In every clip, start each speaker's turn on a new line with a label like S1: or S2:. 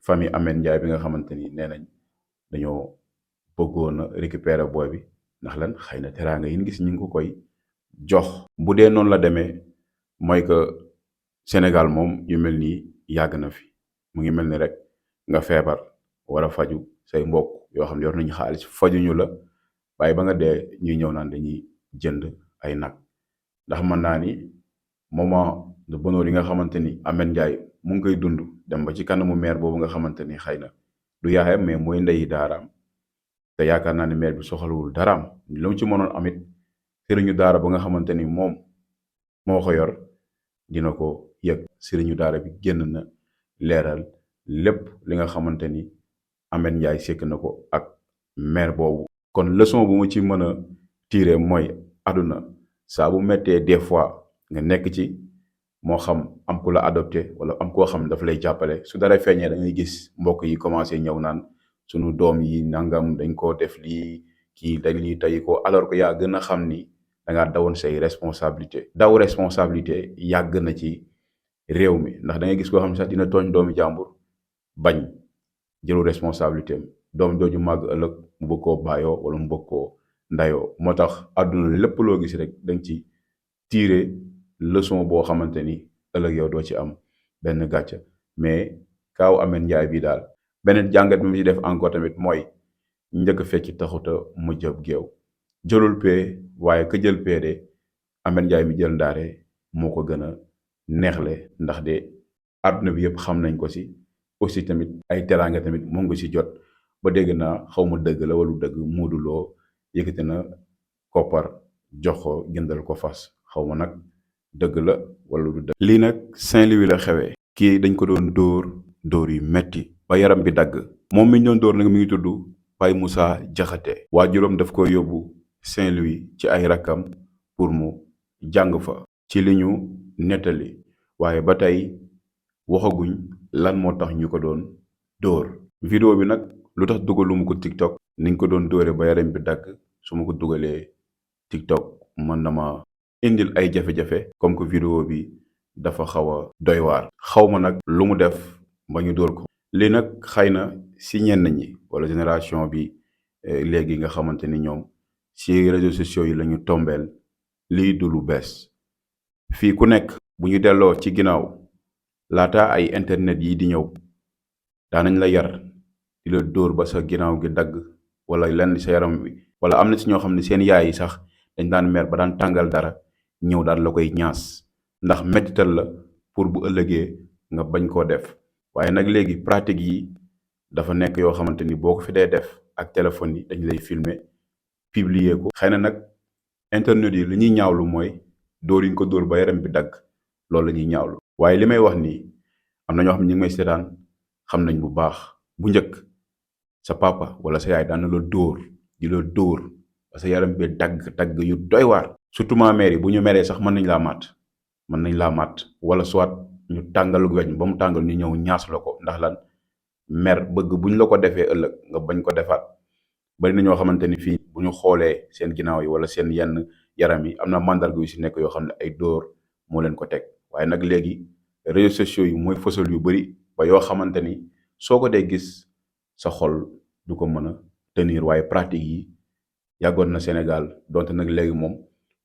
S1: famille Ameth Ndiaye bi nga xamante ni nee nañ dañoo bëggoon a récupérer booy bi ndax lan xëy na teraanga yi ñu gis ñu ngi ko koy jox. bu dee noonu la demee mooy que Sénégal moom yu mel nii yàgg na fi mu ngi mel ni rek nga feebar war a faju say mbokk yoo xam ne yor nañu xaalis fajuñu la waaye ba nga dee ñuy ñëw naan dañuy jënd ay nag ndax mën naa ni moment de bonheur yi nga xamante ni Ameth Ndiaye mu ngi koy dund dem ba ci kanamu maire boobu nga xamante ni xëy na du yaayam mais mooy ndeyi daaraam te yaakaar naa ne maire bi soxalawul daraam lu mu ci mënoon amit sëriñu daara ba nga xamante ni moom moo ko yor dina ko yëg. sëriñu daara bi génn na leeral lépp li nga xamante ni Ameth Ndiaye sekk na ko ak maire boobu. kon leçon bu mu ci mën a tirer mooy àdduna saa bu mettee des fois nga nekk ci moo xam am ku la adopté wala am koo xam daf lay jàppale su dara feeñee da ngay gis mbokk yi commencé ñëw naan sunu doom yi nangam dañ koo def lii kii dañ lii tey ko alors que yaa gën a xam ni da ngaa dawoon say responsabilité. daw responsabilité yàgg na ci réew mi ndax da ngay gis koo xam ne sax dina tooñ doomi jàmbur bañ jëlu responsabilité am doom jooju màgg ëllëg mu bëgg koo baayoo wala mu bëgg koo ndayoo. moo tax àdduna lépp loo gis rek dañ ci tirer leçon boo xamante ni ëllëg yow doo ci am benn gàcce. mais kaaw Ameth Ndiaye bi daal beneen jàngat bi mu ci def encore tamit mooy njëkk fekki taxuta mu jëb géew jëlul pee waaye ka jël pee de Ameth Ndiaye mi jël ndaare moo ko gën a neexle ndax de àdduna bi yëpp xam nañ ko si aussi tamit ay teraanga tamit mu ngi si jot ba dégg naa xaw ma dëgg la wala dëgg Modou Lo yëkkati na koppar jox ko jëndal ko fas xaw ma nag dëgg la wala du dëgg. lii nag Saint-Louis la xewee. kii dañ ko doon dóor yu metti ba yaram bi dagg. moom mi ñu doon dóor nag mi ngi tudd Baye Moussa Diakhaté. waajuram daf ko yóbbu Saint-Louis ci ay rakkam pour mu jàng fa. ci li ñu nettali waaye ba tey waxaguñ lan moo tax ñu ko doon dóor. vidéo bi nag lu tax dugaluma ko TikTok. niñ ko doon dóore ba yaram bi dagg su ma ko dugalee TikTok mën na ma indil ay jafe-jafe. comme que vidéo bi dafa xaw a doy waar. xaw ma nag lu mu def ba ñu dóor ko. lii nag xëy na si ñenn ñi wala génération bi léegi nga xamante ni ñoom si réseaux sociaux yi la ñu tombeel lii du lu bees. fii ku nekk bu ñu delloo ci ginnaaw laata ay internet yi di ñëw daanañ la yar di la dóor ba sa ginnaaw gi dagg wala lenn sa yaram wi. wala am na si ñoo xam ne seen yaay yi sax dañ daan mer ba daan tàngal dara ñëw daal la koy ñaas ndax mettital la pour bu ëllëgee nga bañ koo def. waaye nag léegi pratique yi dafa nekk yoo xamante ni boo ko fi dee def ak téléphone yi dañ lay filmer publier ko. xëy na nag internet yi li ñuy ñaawlu mooy dóor yi ñu ko dóor ba yaram bi dagg loolu la ñuy ñaawlu. waaye li may wax nii am na ñoo xam ne ñu ngi may seetaan xam nañ bu baax. bu njëkk sa papa wala sa yaay daan na la dóor di la dóor parce que yaram bi dagg yu doy waar. surtout ma mère yi bu ñu meree sax mën nañ laa màtt wala soit ñu tàngal weñ ba mu tàngal ñu ñëw ñaas la ko ndax lan mer bëgg buñ la ko defee ëllëg nga bañ ko defaat. bari na ñoo xamante ni fii bu ñu xoolee seen ginnaaw yi wala seen yenn yaram yi am na mandarga yu si nekk yoo xam ne ay dóor moo leen ko teg. waaye nag léegi réseaux sociaux yi mooy fësal yu bari ba yoo xamante ni soo ko dee gis sa xol du ko mën a tenir. waaye pratique yi yàggoon na Sénégal donte nag léegi moom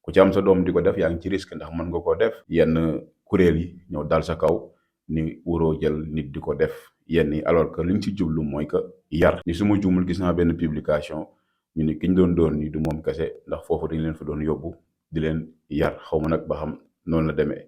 S1: ku ci am sa doom di ko def yaa ngi ci risque ndax mën nga koo def. yenn kuréel yi ñëw dal sa kaw ni waroo jël nit di ko def yenn yi alors que liñ ci jublu mooy que yar. ni su ma juumul gis naa benn publication ñu ni ki ñu doon doon ni du moom kese ndax foofu dañ leen fa doon yóbbu di leen yar xaw ma nag ba xam noonu la demee.